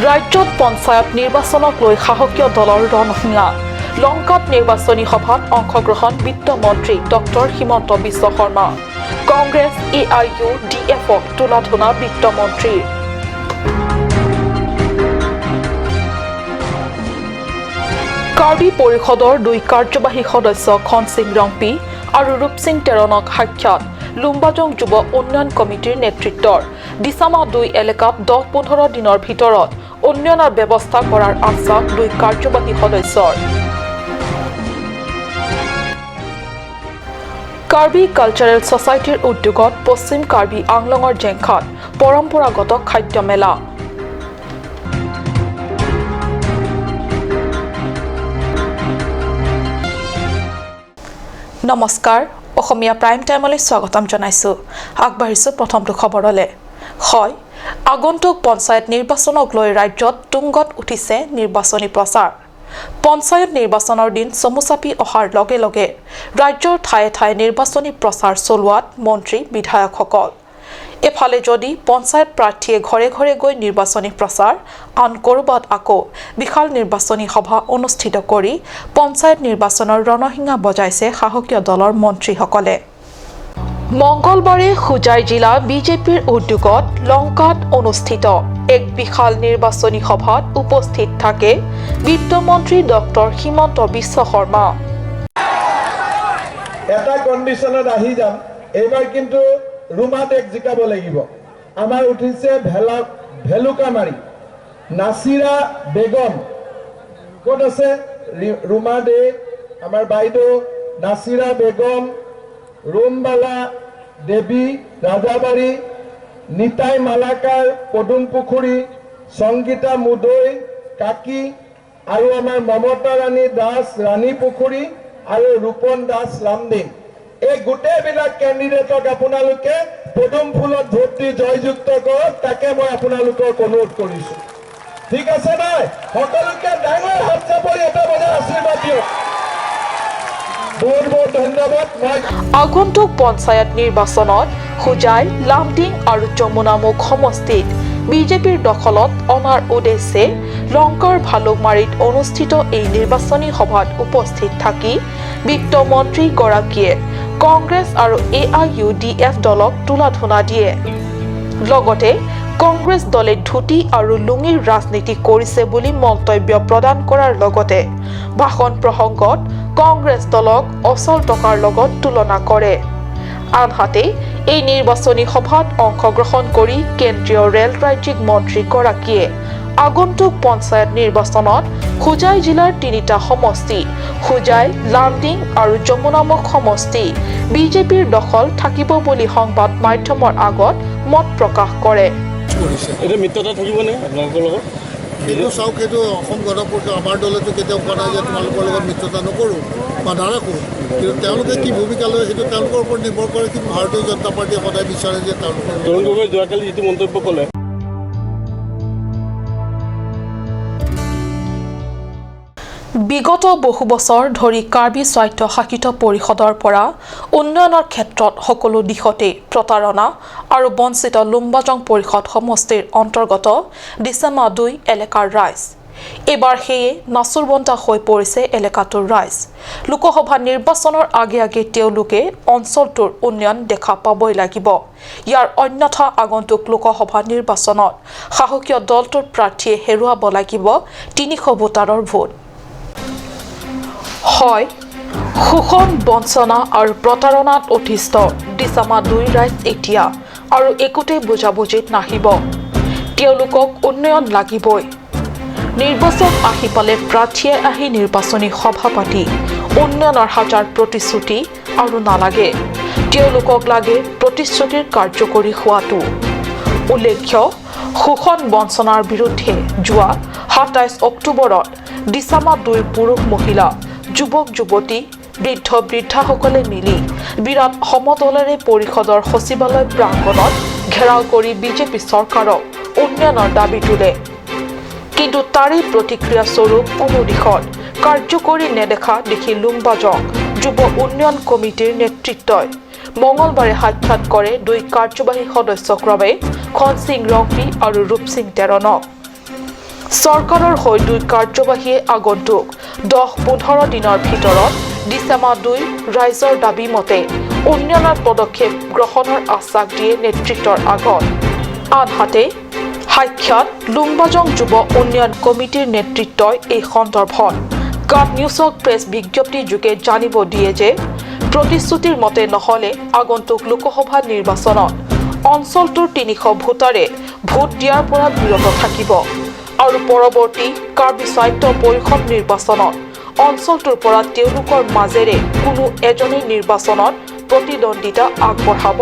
ৰাজ্যত পঞ্চায়ত নিৰ্বাচনক লৈ শাসকীয় দলৰ ৰণশিঙা। লংকাত নিৰ্বাচনী সভাত অংশগ্ৰহণ বিত্তমন্ত্ৰী ডক্টৰ হিমন্ত বিশ্ব শৰ্মা। কংগ্ৰেছ, এআইইউডিএফক তুলাধুনা বিত্তমন্ত্ৰীৰ। কাৰ্বি পৰিষদৰ দুই কাৰ্যবাহী সদস্য খনসিং ৰংপি আৰু ৰূপসিং টেৰণক সাক্ষাৎ লুম্বাজং যুৱ উন্নয়ন কমিটিৰ নেতৃত্বৰ। দিচামা দুই এলেকাত 10-15 দিনৰ ভিতৰত উন্নয়নৰ ব্যৱস্থা কৰাৰ আশ্বাস দুই কাৰ্যবাহী সদস্যৰ। কাৰ্বি কালচাৰেল ছচাইটিৰ উদ্যোগত পশ্চিম কাৰ্বি আংলঙৰ জেংখাত পৰম্পৰাগত খাদ্য মেলা। নমস্কাৰ, অসমীয়া প্ৰাইম টাইমলৈ স্বাগতম জনাইছোঁ। আগবাঢ়িছোঁ প্ৰথমটো খবৰলৈ। হয়, আগন্তুক পঞ্চায়ত নিৰ্বাচনক লৈ ৰাজ্যত তুংগত উঠিছে নিৰ্বাচনী প্ৰচাৰ। পঞ্চায়ত নিৰ্বাচনৰ দিন চমু চাপি অহাৰ লগে লগে ৰাজ্যৰ ঠায়ে ঠায়ে নিৰ্বাচনী প্ৰচাৰ চলোৱাত মন্ত্ৰী বিধায়কসকল। এফালে যদি পঞ্চায়ত প্ৰাৰ্থীয়ে ঘৰে ঘৰে গৈ নিৰ্বাচনী প্ৰচাৰ, আন ক'ৰবাত আকৌ বিশাল নিৰ্বাচনী সভা অনুষ্ঠিত কৰি পঞ্চায়ত নিৰ্বাচনৰ ৰণশিঙা বজাইছে শাসকীয় দলৰ মন্ত্ৰীসকলে। মংগলবাৰে হোজাই জিলা বিজেপিৰ উদ্যোগত লংকাত অনুষ্ঠিত এক বিশাল নিৰ্বাচনী সভাত উপস্থিত থাকে বিত্তমন্ত্ৰী ডক্টৰ হিমন্ত বিশ্ব শৰ্মা। এটা কণ্ডিশ্যনত আহি যাম, এইবাৰ কিন্তু ৰুমা দেক জিকাব লাগিব। আমাৰ উঠিছে ভেলুকামাৰী নাচিৰা বেগম, ক'ত আছে ৰুমা দে? আমাৰ বাইদেউ নাচিৰা বেগম, ৰুমবালা দেৱী ৰাজাবাৰী, নিতাই মালাকাৰ পদুমপুখুৰী, সংগীতা মুদৈ কাকি, আৰু আমাৰ মমতা ৰাণী দাস ৰাণীপুখুৰী আৰু ৰূপন দাস লামডিং। এই গোটেইবিলাক কেণ্ডিডেটক আপোনালোকে পদুম ফুলত ভোট দি জয়যুক্ত কৰক, তাকে মই আপোনালোকক অনুৰোধ কৰিছো। ঠিক আছে নাই? সকলোকে ডাঙৰ হাত চাপৰি এটা বজাই আশীৰ্বাদ দিয়ক। বহুত বহুত ধন্যবাদ। মই আগন্তুক পঞ্চায়ত নিৰ্বাচনত হোজাই, লামডিং আৰু যমুনামুখ সমষ্টিত বিজেপিৰ দখলত অনাৰ উদ্দেশ্যে লংকাৰ ভালুকমাৰীত অনুষ্ঠিত এই নিৰ্বাচনী সভাত উপস্থিত থাকি বিত্তমন্ত্ৰীগৰাকীয়ে কংগ্ৰেছ আৰু এআইইউডিএফ দলক তুলাধুনা দিয়ে। লগতে কংগ্ৰেছ দলে ধুতি আৰু লুঙিৰ ৰাজনীতি কৰিছে বুলি মন্তব্য প্ৰদান কৰাৰ লগতে ভাষণ প্ৰসংগত কংগ্ৰেছ দলক অচল টকাৰ লগত তুলনা কৰে। আনহাতে এই নিৰ্বাচনী সভাত অংশগ্ৰহণ কৰি কেন্দ্ৰীয় ৰেল ৰাজ্যিক মন্ত্ৰীগৰাকীয়ে আগন্তুক পঞ্চায়ত নিৰ্বাচনত হোজাই জিলাৰ তিনিটা সমষ্টি হোজাই, লামডিং আৰু যমুনামুখ সমষ্টি বিজেপিৰ দখল থাকিব বুলি সংবাদ মাধ্যমৰ আগত মত প্ৰকাশ কৰে। এতিয়া মিত্ৰতা থাকিবনে আপোনালোকৰ লগত? সেইটো চাওক, সেইটো অসম গণ পৰিষদ আমাৰ দলেতো কেতিয়াও কোৱা নাই যে তোমালোকৰ লগত মিত্ৰতা নকৰোঁ বা নাৰাখোঁ। কিন্তু তেওঁলোকে কি ভূমিকা লয় সেইটো তেওঁলোকৰ ওপৰত নিৰ্ভৰ কৰে। কিন্তু ভাৰতীয় জনতা পাৰ্টীয়ে সদায় বিচাৰে যে তেওঁলোকৰ তৰুণ গগৈ যোৱাকালি যিটো মন্তব্য ক'লে। বিগত বহু বছৰ ধৰি কাৰ্বি স্বায়ত্তশাসিত পৰিষদৰ পৰা উন্নয়নৰ ক্ষেত্ৰত সকলো দিশতে প্ৰতাৰণা আৰু বঞ্চিত লুম্বাজং পৰিষদ সমষ্টিৰ অন্তৰ্গত দিচামা দুই এলেকাৰ ৰাইজ। এইবাৰ সেয়ে নাচোৰবন্দা হৈ পৰিছে এলেকাটোৰ ৰাইজ। লোকসভা নিৰ্বাচনৰ আগে আগে তেওঁলোকে অঞ্চলটোৰ উন্নয়ন দেখা পাবই লাগিব। ইয়াৰ অন্যথা আগন্তুক লোকসভা নিৰ্বাচনত শাসকীয় দলটোৰ প্ৰাৰ্থীয়ে হেৰুৱাব লাগিব 300 ভোটাৰৰ ভোট। হয়, শোষণ, বঞ্চনা আৰু প্ৰতাৰণাত অতিষ্ঠ দিচামা দুই ৰাইজ এতিয়া আৰু একোতে বুজাবুজিত নাহিব। তেওঁলোকক উন্নয়ন লাগিবই। নিৰ্বাচন আহি পালে প্ৰাৰ্থীয়ে আহি নিৰ্বাচনী সভা পাতি উন্নয়নৰ হাজাৰ প্ৰতিশ্ৰুতি আৰু নালাগে, তেওঁলোকক লাগে প্ৰতিশ্ৰুতিৰ কাৰ্যকৰী হোৱাটো। উল্লেখ্য, শোষণ বঞ্চনাৰ বিৰুদ্ধে যোৱা 27 অক্টোবৰত দিচামা দুই পুৰুষ মহিলা, যুৱক যুৱতী, বৃদ্ধ বৃদ্ধাসকলে মিলি বিৰাট সমদলেৰে পৰিষদৰ সচিবালয় প্ৰাংগণত ঘেৰাও কৰি বিজেপি চৰকাৰক উন্নয়নৰ দাবী তোলে। কিন্তু তাৰেই প্ৰতিক্ৰিয়া স্বৰূপ কোনো দিশত কাৰ্যকৰী নেদেখা দেখি লুম্বাজং যুৱ উন্নয়ন কমিটিৰ নেতৃত্বই মঙলবাৰে সাক্ষাৎ কৰে দুই কাৰ্যবাহী সদস্য ক্ৰমে খনসিং ৰংপি আৰু ৰূপসিং টেৰণক। চৰকাৰৰ হৈ দুই কাৰ্যবাহীয়ে আগন্তুক 10-15 দিনৰ ভিতৰত ডিচেম্বৰ 2 ৰাইজৰ দাবী মতে উন্নয়নৰ পদক্ষেপ গ্ৰহণৰ আশ্বাস দিয়ে নেতৃত্বৰ আগত। আনহাতে সাক্ষাৎ লুম্বাজং যুৱ উন্নয়ন কমিটিৰ নেতৃত্বই এই সন্দৰ্ভত কাট নিউজক প্ৰেছ বিজ্ঞপ্তি যোগে জানিব দিয়ে যে প্ৰতিশ্ৰুতিৰ মতে নহ'লে আগন্তুক লোকসভা নিৰ্বাচনত অঞ্চলটোৰ 300 ভোটাৰে ভোট দিয়াৰ পৰা বিৰত থাকিব আৰু পৰৱৰ্তী কাৰ্বি স্বায়ত্ত পৰিষদ নিৰ্বাচনত অঞ্চলটোৰ পৰা তেওঁলোকৰ মাজেৰে কোনো এজনে নিৰ্বাচনত প্ৰতিদ্বন্দ্বিতা আগবঢ়াব।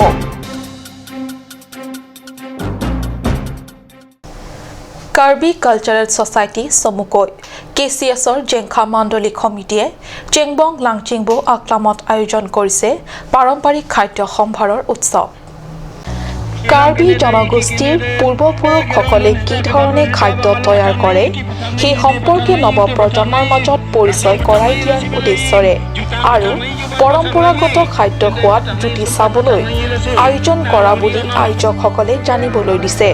কাৰ্বি কালচাৰেল ছ'চাইটি চমুকৈ কেচিএছৰ জেংখা মাণ্ডলিক সমিতিয়ে চেংবং লাংচিংবো আকলামত আয়োজন কৰিছে পাৰম্পৰিক খাদ্য সম্ভাৰৰ উৎসৱ। কাৰ্বি জনগোষ্ঠীৰ পূৰ্বপুৰুষসকলে কি ধৰণে খাদ্য তৈয়াৰ কৰে সেই সম্পৰ্কে নৱপ্ৰজন্মৰ মাজত পৰিচয় কৰাই দিয়াৰ উদ্দেশ্যৰে আৰু পৰম্পৰাগত খাদ্য সোৱাদ জুতি চাবলৈ আয়োজন কৰা বুলি আয়োজকসকলে জানিবলৈ দিছে।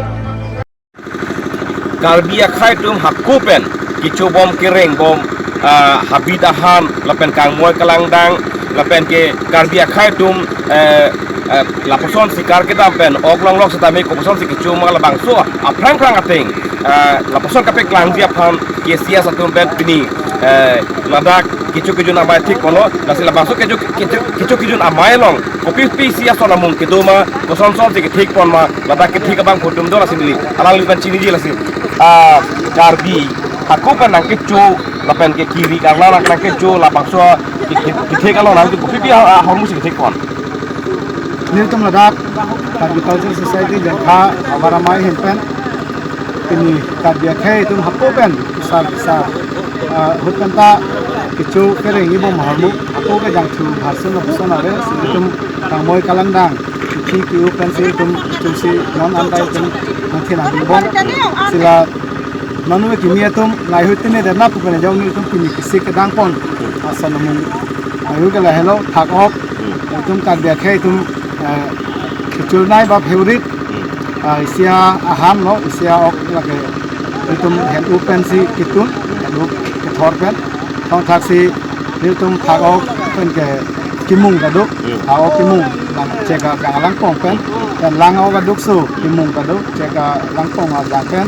Karbi akhai tum hakupen kichu bom kereng bom habidahan lapen kangmoy kalangdang lapen ke karbi akhai tum laposon sikar ke dampen ok long lok satami koposon si kichu mala bangso aprang prang ating laposon kape klangji aphan ke sia satum pen pini ladak kichu kichu namai thik kono nasila bangso keju kichu kichu amai long kopi pi sia sonamung kedoma koson son si thik pon ma ladak ke thik abang photum do lasimili alal liban chini ji lasim karbi aku pen nang kechu lapen ke kiri karla nang kechu la bangso ke thik alon nang kopi pi hormu si thik pon Nirtum Ladakh Karbi Cultural Society Jengkha Awaramai Himpen ini Karbi Akhai tum hakopen besar besar hutpenta kichu kereng ibo maharmu hapo ke jangchu bharsun opson are tum tangmoy kalangdang kichi ki upen si tum chumsi non antai tum nathina bong sila nanu kimi tum ngai hutine de na pupene jong ni tum kimi kisi ke dang pon asanamung ayu ke la hello thak ok tum Karbi Akhai tum kichu nai ba favorite isia aham no isia ok lage tum hen upen si kitun hen up ke thor pen thong thak si tum thak ok pen ke kimung ka duk ao kimung lang cheka ka lang pong pen pen lang ao ka duk su kimung ka duk cheka lang pong a jang pen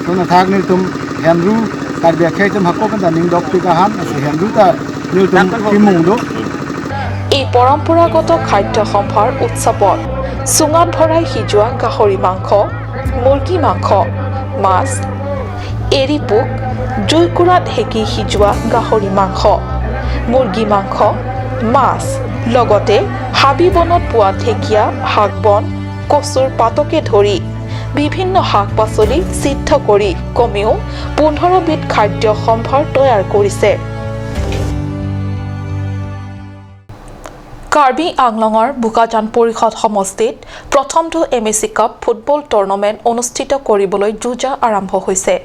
thong thak ni tum hen ru Karbi Akhai tum hakko pen ning dok pi ka ham si hen ru ta ni tum kimung do। এই পৰম্পৰাগত খাদ্য সম্ভাৰ উৎসৱত চুঙাত ভৰাই সিজোৱা গাহৰি মাংস, মুৰ্গী মাংস, মাছ, এৰী পোক, জুইকুৰাত সেকি সিজোৱা গাহৰি মাংস, মুৰ্গী মাংস, মাছ, লগতে হাবি বনত পোৱা ঢেকীয়া, শাক বন, কচুৰ পাতকে ধৰি বিভিন্ন শাক পাচলি সিদ্ধ কৰি কমেও 15বিধ খাদ্য সম্ভাৰ তৈয়াৰ কৰিছে। কাৰ্বি আংলঙৰ বোকাজান পৰিষদ সমষ্টিত প্ৰথমটো MAC cup football tournament অনুষ্ঠিত কৰিবলৈ যুঁজা আৰম্ভ হৈছে।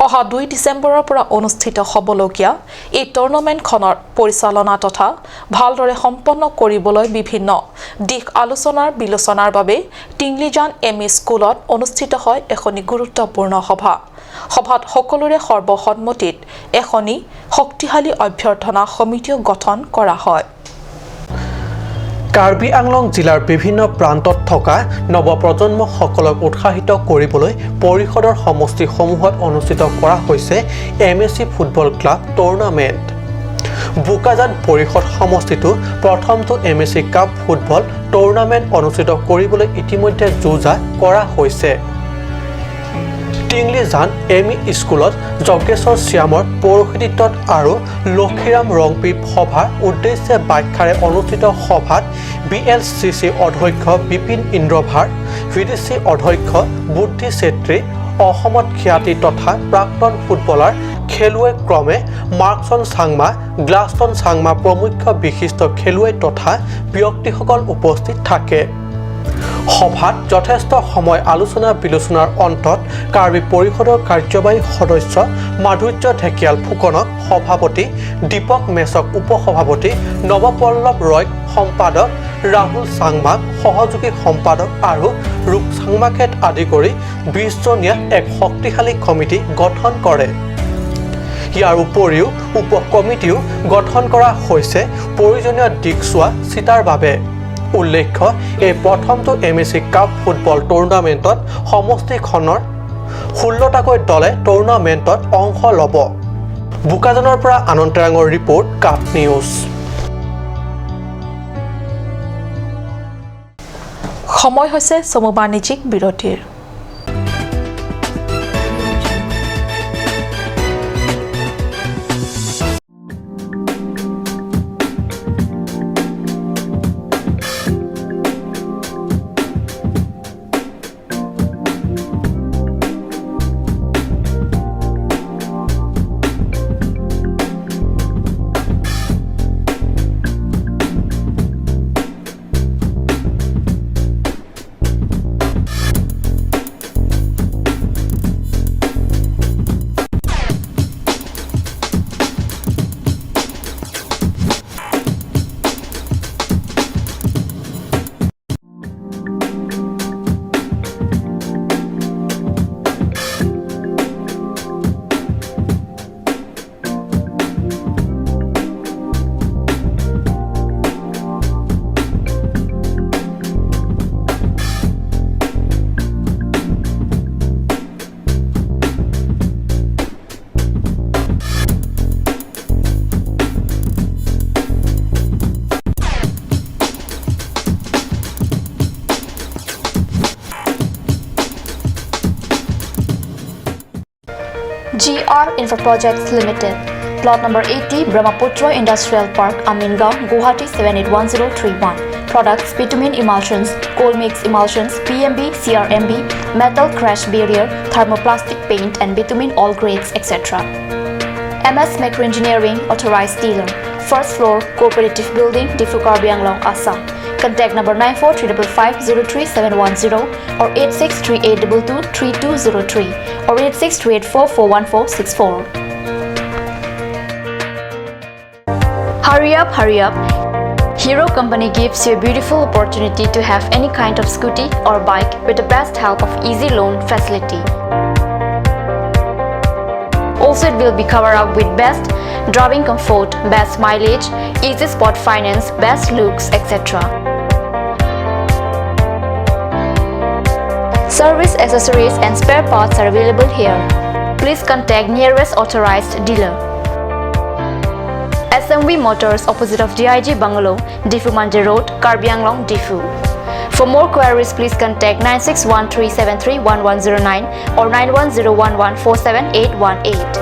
অহা 2 ডিচেম্বৰৰ পৰা অনুষ্ঠিত হ'বলগীয়া এই টুৰ্ণামেণ্টখনৰ পৰিচালনা তথা ভালদৰে সম্পন্ন কৰিবলৈ বিভিন্ন দিশ আলোচনাৰ বিলোচনাৰ বাবে টিংলিজান এম ই স্কুলত অনুষ্ঠিত হয় এখনি গুৰুত্বপূৰ্ণ সভা। সভাত সকলোৰে সৰ্বসন্মতিত এখনি শক্তিশালী অভ্যৰ্থনা সমিতিও গঠন কৰা হয়। কাৰ্বি আংলং জিলাৰ বিভিন্ন প্ৰান্তত থকা নৱপ্ৰজন্মসকলক উৎসাহিত কৰিবলৈ পৰিষদৰ সমষ্টিসমূহত অনুষ্ঠিত কৰা হৈছে MAC football club tournament. Bokajan পৰিষদ সমষ্টিটো প্ৰথমটো MAC cup football tournament অনুষ্ঠিত কৰিবলৈ ইতিমধ্যে যো-জা কৰা হৈছে। টিংলিজান এম ই স্কুলত যজ্ঞেশ্বৰ শ্যামৰ পৌৰোহিত্যত আৰু লক্ষীৰাম ৰংপি সভাৰ উদ্দেশ্যে ব্যাখ্যাৰে অনুষ্ঠিত সভাত বি এল চি চি অধ্যক্ষ বিপিন ইন্দ্ৰভাৰ, ভি ডি চি অধ্যক্ষ বুদ্ধি চেত্ৰী, অসমত খ্যাতি তথা প্ৰাক্তন ফুটবলাৰ খেলুৱৈ ক্ৰমে মাৰ্কছন চাংমা, গ্লাছটন চাংমা প্ৰমুখ্য বিশিষ্ট খেলুৱৈ তথা ব্যক্তিসকল উপস্থিত থাকে। সভাত যথেষ্ট সময় আলোচনা বিলোচনাৰ অন্তত কাৰ্বি পৰিষদৰ কাৰ্যবাহী সদস্য মাধুৰ্য ঢেকিয়াল ফুকনক সভাপতি, দীপক মেচক উপসভাপতি, নৱপল্লৱ ৰয়ক সম্পাদক, ৰাহুল চাংমাক সহযোগী সম্পাদক আৰু ৰূপ চাংমাকে আদি কৰি 20জনীয়া এক শক্তিশালী কমিটি গঠন কৰে। ইয়াৰ উপৰিও উপ কমিটিও গঠন কৰা হৈছে প্ৰয়োজনীয় দিশ চোৱা চিতাৰ বাবে। উল্লেখ্য, এই প্ৰথমটো MAC cup football টুৰ্ণামেণ্টত সমষ্টিখনৰ 16টাকৈ দলে টুৰ্ণামেণ্টত অংশ ল'ব। বোকাজানৰ পৰা আনন্দ তেৰাঙৰ ৰিপৰ্ট, কাপ নিউজ। সময় হৈছে চমু বাণিজ্যিক বিৰতিৰ। GR Infra Projects Limited, Plot number 80, Brahmaputra Industrial Park, Amingaon, Guwahati 781031. Products: bitumen emulsions, coal mix emulsions, PMB, CRMB, metal crash barrier, thermoplastic paint and bitumen all grades, etc. MS Macro Engineering, authorized dealer. First floor, Cooperative Building, Diphu Karbi Anglong, Assam. Contact number 9435503710 or 8638223203 or 8638441464. Hurry up, hurry up. Hero Company gives you a beautiful opportunity to have any kind of scooty or bike with the best help of easy loan facility. Also, it will be covered up with best driving comfort, best mileage, easy spot finance, best looks, etc. Service accessories and spare parts are available here. Please contact nearest authorized dealer. SMV Motors, opposite of DIG Bungalow, Diphu Mandir Road, Karbi Anglong, Diphu. For more queries, please contact 9613731109 or 9101147818.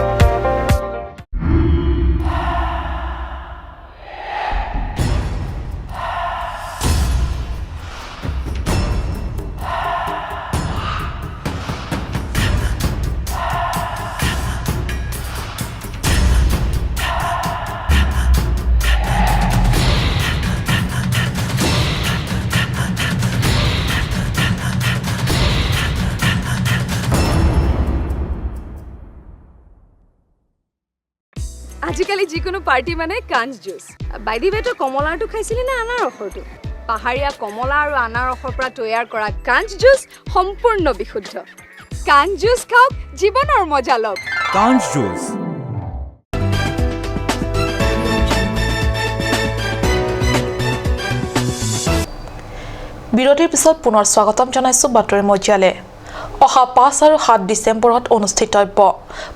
আজিকালি যিকোনো party মানে কাঞ্চ juice. By the ৱে, তই কমলাৰটো খাইছিলি নে আনাৰসৰটো? পাহাৰীয়া কমলা আৰু আনাৰসৰ পৰা তৈয়াৰ কৰা কাঞ্চ জুচ সম্পূৰ্ণ বিশুদ্ধ। কাঞ্চ জুচ খাওক, জীৱনৰ মজা লওক। কাঞ্চ জুচ। বিৰতিৰ পিছত পুনৰ স্বাগতম জনাইছো বাতৰি মজিয়ালে। অহা 5 আৰু 7 ডিচেম্বৰত অনুষ্ঠিতব্য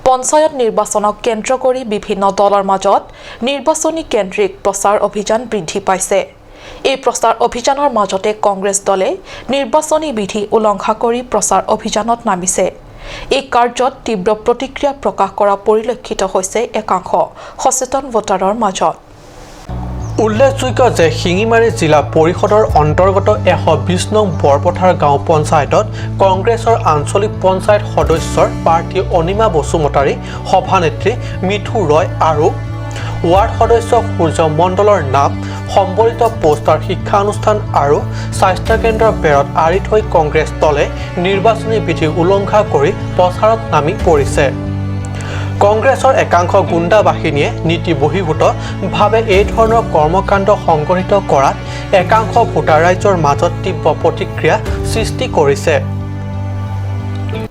পঞ্চায়ত নিৰ্বাচনক কেন্দ্ৰ কৰি বিভিন্ন দলৰ মাজত নিৰ্বাচনী কেন্দ্ৰিক প্ৰচাৰ অভিযান বৃদ্ধি পাইছে। এই প্ৰচাৰ অভিযানৰ মাজতে কংগ্ৰেছ দলে নিৰ্বাচনী বিধি উলংঘা কৰি প্ৰচাৰ অভিযানত নামিছে। এই কাৰ্যত তীব্ৰ প্ৰতিক্ৰিয়া প্ৰকাশ কৰা পৰিলক্ষিত হৈছে একাংশ সচেতন ভোটাৰৰ মাজত। উল্লেখযোগ্য যে শিঙিমাৰী জিলা পৰিষদৰ অন্তৰ্গত 120 নং বৰপথাৰ গাঁও পঞ্চায়তত কংগ্ৰেছৰ আঞ্চলিক পঞ্চায়ত সদস্যৰ প্ৰাৰ্থী অনিমা বসুমতাৰী, সভানেত্ৰী মিঠু ৰয় আৰু ৱাৰ্ড সদস্য সূৰ্য মণ্ডলৰ নাম সম্বলিত পোষ্টাৰ শিক্ষানুষ্ঠান আৰু স্বাস্থ্যকেন্দ্ৰৰ বেৰত আঁৰি থৈ কংগ্ৰেছ দলে নিৰ্বাচনী বিধি উলংঘা কৰি প্ৰচাৰত নামি পৰিছে। কংগ্ৰেছৰ একাংশ গুণ্ডা বাহিনীয়ে নীতি বহিৰ্ভূতভাৱে এই ধৰণৰ কৰ্মকাণ্ড সংগঠিত কৰাত একাংশ ভোটাৰ ৰাইজৰ মাজত তীব্ৰ প্ৰতিক্ৰিয়া সৃষ্টি কৰিছে।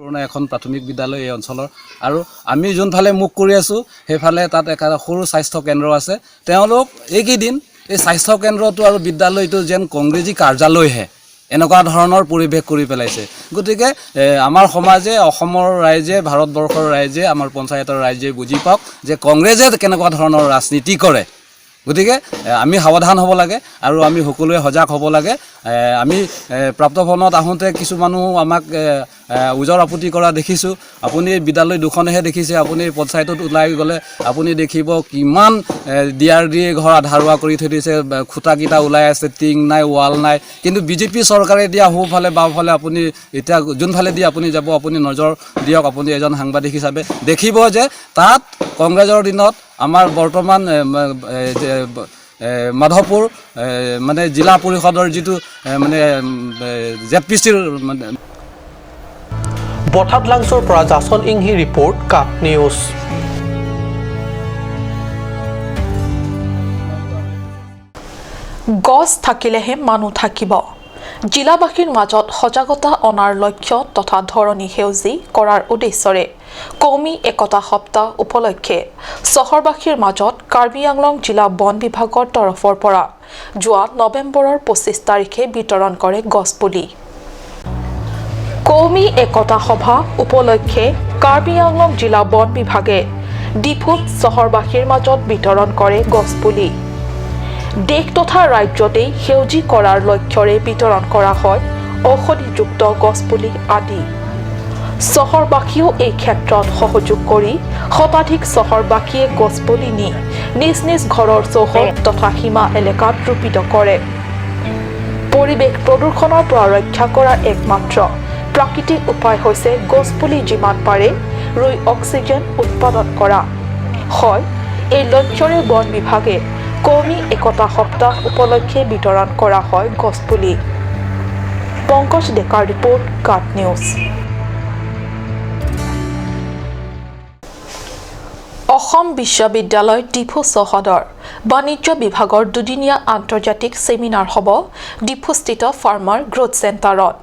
পুৰণা এখন প্ৰাথমিক বিদ্যালয় এই অঞ্চলৰ আৰু আমি যোনফালে মুখ কৰি আছোঁ সেইফালে তাত এটা সৰু স্বাস্থ্য কেন্দ্ৰ আছে। তেওঁলোক এইকেইদিন এই স্বাস্থ্য কেন্দ্ৰটো আৰু বিদ্যালয়টো যেন কংগ্ৰেছী কাৰ্যালয়হে এনেকুৱা ধৰণৰ পৰিৱেশ কৰি পেলাইছে। গতিকে আমাৰ সমাজে, অসমৰ ৰাইজে, ভাৰতবৰ্ষৰ ৰাইজে, আমাৰ পঞ্চায়তৰ ৰাইজে বুজি পাওক যে কংগ্ৰেছে কেনেকুৱা ধৰণৰ ৰাজনীতি কৰে। গতিকে আমি সাৱধান হ'ব লাগে আৰু আমি সকলোৱে সজাগ হ'ব লাগে। আমি প্ৰাপ্তভৱনত আহোঁতে কিছু মানুহ আমাক ওজৰ আপত্তি কৰা দেখিছোঁ। আপুনি বিদ্যালয় দুখনহে দেখিছে, আপুনি পঞ্চায়তত ওলাই গ'লে আপুনি দেখিব কিমান দিয়াৰ দিয়ে ঘৰ আধাৰুৱা কৰি থৈ দিছে, খুঁটাকেইটা ওলাই আছে, টিং নাই, ৱাল নাই। কিন্তু বিজেপি চৰকাৰে দিয়া সোঁফালে বাওঁফালে আপুনি এতিয়া যোনফালে দি আপুনি যাব, আপুনি নজৰ দিয়ক, আপুনি এজন সাংবাদিক হিচাপে দেখিব যে তাত কংগ্ৰেছৰ দিনত আমাৰ বৰ্তমান মাধৱপুৰ মানে জিলা পৰিষদৰ যিটো মানে জেড পি চিৰ মানে বঠাত লাংচুৰ পৰা জাচন ইংহি ৰিপৰ্ট, কাট নিউজ। গছ থাকিলেহে মানুহ থাকিব। জিলাবাসীৰ মাজত সজাগতা অনাৰ লক্ষ্য তথা ধৰণী সেউজী কৰাৰ উদ্দেশ্যৰে কৌমি একতা সপ্তাহ উপলক্ষে চহৰবাসীৰ মাজত কাৰ্বি আংলং জিলা বন বিভাগৰ তৰফৰ পৰা যোৱা নৱেম্বৰৰ 25 তাৰিখে বিতৰণ কৰে গছপুলি। কৌমি একতা সভা উপলক্ষে কাৰ্বি আংলং জিলা বন বিভাগে ডিফুত চহৰবাসীৰ মাজত বিতৰণ কৰে গছপুলি। দেশ তথা ৰাজ্যতেই সেউজী কৰাৰ লক্ষ্যৰে বিতৰণ কৰা হয় ঔষধিযুক্ত গছপুলি আদি। চহৰবাসীও এই ক্ষেত্ৰত সহযোগ কৰি শতাধিক চহৰবাসীয়ে গছপুলি নি নিজ নিজ ঘৰৰ চৌহদ তথা সীমা এলেকাত ৰোপিত কৰে। পৰিৱেশ প্ৰদূষণৰ পৰা ৰক্ষা কৰাৰ একমাত্ৰ প্ৰাকৃতিক উপায় হৈছে গছপুলি যিমান পাৰে ৰুই অক্সিজেন উৎপাদন কৰা হয়। এই লক্ষ্যৰে বন বিভাগে কৌমি একতা সপ্তাহ উপলক্ষে বিতৰণ কৰা হয় গছপুলি। পংকজ ডেকাৰ ৰিপৰ্ট, কাট নিউজ। অসম বিশ্ববিদ্যালয় ডিফু চৌহদৰ বাণিজ্য বিভাগৰ দুদিনীয়া আন্তৰ্জাতিক ছেমিনাৰ হ'ব ডিফুস্থিত ফাৰ্মাৰ গ্ৰোথ চেণ্টাৰত।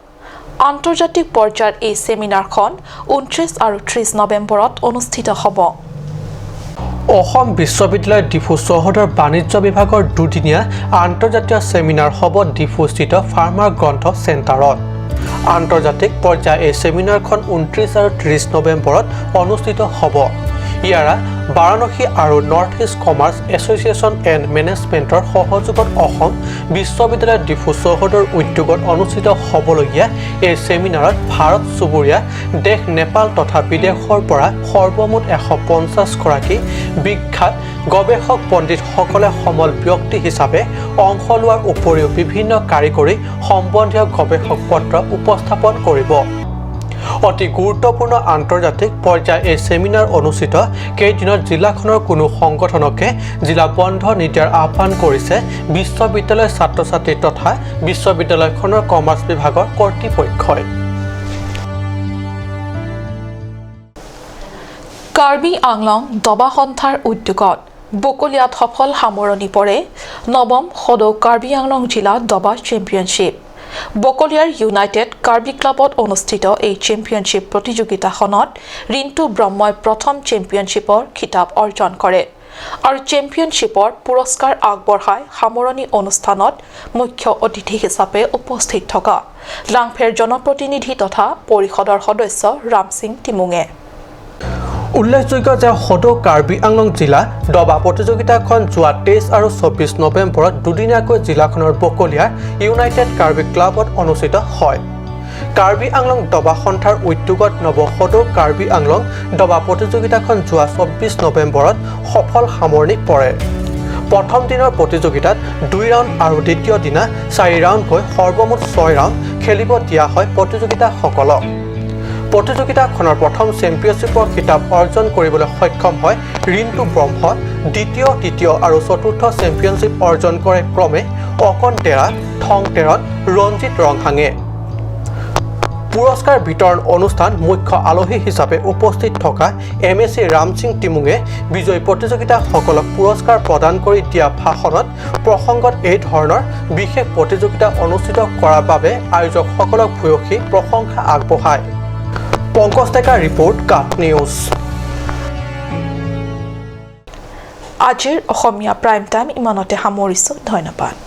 আন্তৰ্জাতিক পৰ্যায়ৰ এই ছেমিনাৰখন 29 আৰু 30 নৱেম্বৰত অনুষ্ঠিত হ'ব। অসম বিশ্ববিদ্যালয় ডিফু চৌহদৰ বাণিজ্য বিভাগৰ দুদিনীয়া আন্তৰ্জাতীয় ছেমিনাৰ হ'ব ডিফুস্থিত ফাৰ্মাৰ গ্ৰন্থ চেণ্টাৰত। আন্তৰ্জাতিক পৰ্যায়ৰ এই ছেমিনাৰখন 29 আৰু 30 নৱেম্বৰত অনুষ্ঠিত হ'ব। ইয়াৰা বাৰাণসী আৰু North East Commerce Association and মেনেজমেণ্টৰ সহযোগত অসম বিশ্ববিদ্যালয় ডিফু চৌহদৰ উদ্যোগত অনুষ্ঠিত হ'বলগীয়া এই ছেমিনাৰত ভাৰত চুবুৰীয়া দেশ নেপাল তথা বিদেশৰ পৰা সৰ্বমুঠ 150 গৰাকী বিখ্যাত গৱেষক পণ্ডিতসকলে সমল ব্যক্তি হিচাপে অংশ লোৱাৰ উপৰিও বিভিন্ন কাৰিকৰী সম্বন্ধীয় গৱেষক পত্ৰ উপস্থাপন কৰিব। অতি গুৰুত্বপূৰ্ণ আন্তৰ্জাতিক পৰ্যায়ৰ এই ছেমিনাৰ অনুষ্ঠিত কেইদিনত জিলাখনৰ কোনো সংগঠনকে জিলা বন্ধ নিদিয়াৰ আহ্বান কৰিছে বিশ্ববিদ্যালয়ৰ ছাত্ৰ ছাত্ৰী তথা বিশ্ববিদ্যালয়খনৰ কমাৰ্চ বিভাগৰ কৰ্তৃপক্ষই। কাৰ্বি আংলং দবা সন্থাৰ উদ্যোগত বকলীয়াত সফল সামৰণি পৰে নৱম সদৌ কাৰ্বি আংলং জিলা দবা চেম্পিয়নশ্বিপ। বকলীয়াৰ ইউনাইটেড কাৰ্বি ক্লাবত অনুষ্ঠিত এই চেম্পিয়নশ্বিপ প্ৰতিযোগিতাখনত ৰিণ্টু ব্ৰহ্মই প্ৰথম চেম্পিয়নশ্বিপৰ খিতাপ অৰ্জন কৰে আৰু চেম্পিয়নশ্বিপৰ পুৰস্কাৰ আগবঢ়াই সামৰণি অনুষ্ঠানত মুখ্য অতিথি হিচাপে উপস্থিত থকা লাংফেৰ জনপ্ৰতিনিধি তথা পৰিষদৰ সদস্য ৰামসিং তিমুঙে। উল্লেখযোগ্য যে সদৌ কাৰ্বি আংলং জিলা দবা প্ৰতিযোগিতাখন যোৱা 23 আৰু 24 নৱেম্বৰত দুদিনীয়াকৈ জিলাখনৰ বকলীয়াৰ ইউনাইটেড কাৰ্বি ক্লাবত অনুষ্ঠিত হয়। কাৰ্বি আংলং দবা সন্থাৰ উদ্যোগত নৱ সদৌ কাৰ্বি আংলং দবা প্ৰতিযোগিতাখন যোৱা 24 নৱেম্বৰত সফল সামৰণি পৰে। প্ৰথম দিনৰ প্ৰতিযোগিতাত 2 ৰাউণ্ড আৰু দ্বিতীয় দিনা 4 ৰাউণ্ডকৈ সৰ্বমুঠ 6 ৰাউণ্ড খেলিব দিয়া হয় প্ৰতিযোগিতাসকলক। প্ৰতিযোগিতাখনৰ প্ৰথম চেম্পিয়নশ্বিপৰ খিতাপ অৰ্জন কৰিবলৈ সক্ষম হয় ৰিণ্টু ব্ৰহ্ম। দ্বিতীয়, তৃতীয় আৰু চতুৰ্থ চেম্পিয়নশ্বিপ অৰ্জন কৰে ক্ৰমে অকণ টেৰা, থং টেৰণ, ৰঞ্জিত ৰংহাঙে। পুৰস্কাৰ বিতৰণ অনুষ্ঠান মুখ্য আলহী হিচাপে উপস্থিত থকা এমএচি ৰামসিং টিমুঙে বিজয়ী প্ৰতিযোগিতাসকলক পুৰস্কাৰ প্ৰদান কৰি দিয়া ভাষণত প্ৰসংগত এই ধৰণৰ বিশেষ প্ৰতিযোগিতা অনুষ্ঠিত কৰাৰ বাবে আয়োজকসকলক ভূয়সী প্ৰশংসা আগবঢ়ায়। পংকজ ডেকাৰ ৰিপৰ্ট, কাট নিউজ। আজিৰ অসমীয়া প্ৰাইম টাইম ইমানতে সামৰিছোঁ। ধন্যবাদ।